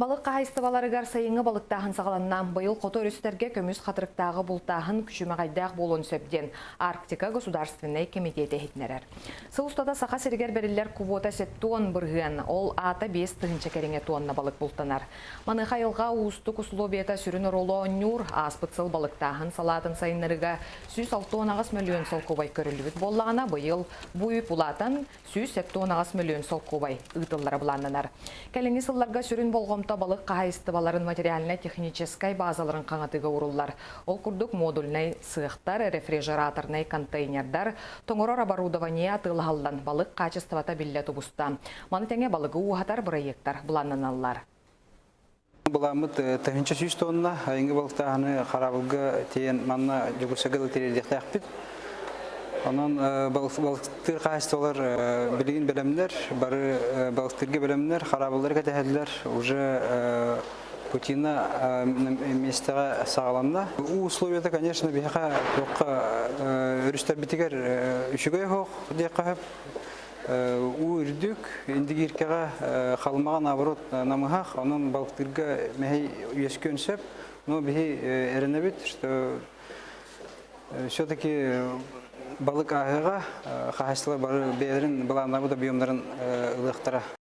Балык хаһаайыстыбаларыгар сайыҥҥы балыктааһын саҕаланна. Быйыл хоту өрүстэргэ көмүс хатырыктааҕы бултааһын күчүмэҕэйдээх буолуон сөп диэн Арктика государственнай кэмитиэтэ иһитиннэрэр. Сыл устата Саха сиригэр бэриллэр квота 70%, ол аата 5000 кэриҥэ туонна балык бултанар. Маныаха айылҕа уустук условията сүрүн оруолу оонньуур. Ааспыт сыл балыктааһын салаатын сайыннарыыга 168 мөлүйүөн солкуобай көрүллүбүт буоллаҕына, быйыл бу үп улаатан 178 мөлүйүөн солкуобай ыытыллара былааннанар. Кэлиҥҥи сылларга сүрүн болҕомто балык хаһаайыстыбаларын материальнай-техническэй базаларын хаҥатыыга ууруллар. Ол курдук модульнай сыахтар, рефрижераторнай контейнердар, тоҥорор оборудование атыылаһыллан балык хаачыстыбата биллэ тубуста. Маны тэҥэ балыгы ууһатар бырайыактар былааннаналлар. Былааммыт 1100 тонна айыҥҥы балыктааһыны хараабылга тиэйэн манна Дьокуускайга да тириэрдиэхтээхпит. Онон балыктыыр хаһаайыстыбалар билигин бэлэмнэр, бары балыктыырга бэлэмнэр, хараабыллары кэтэһэллэр. Уже путина миэстэҕэ саҕаланна. Уу условията, конечно, биһиэхэ туохха өрүстэрбитигэр үчүгэй оһох диэххэ сөп. Уу үрдүк, Индигиркэҕэ Халымаҕа наоборот намыһах, онон балыктыырга мэһэй үөскүөн сөп. Но биһи эрэнэбит, что все-таки балык ааһыаҕа, хаһаайыстыбалар бары бэйэлэрин былааннаабыт объемнарын ылыахтара.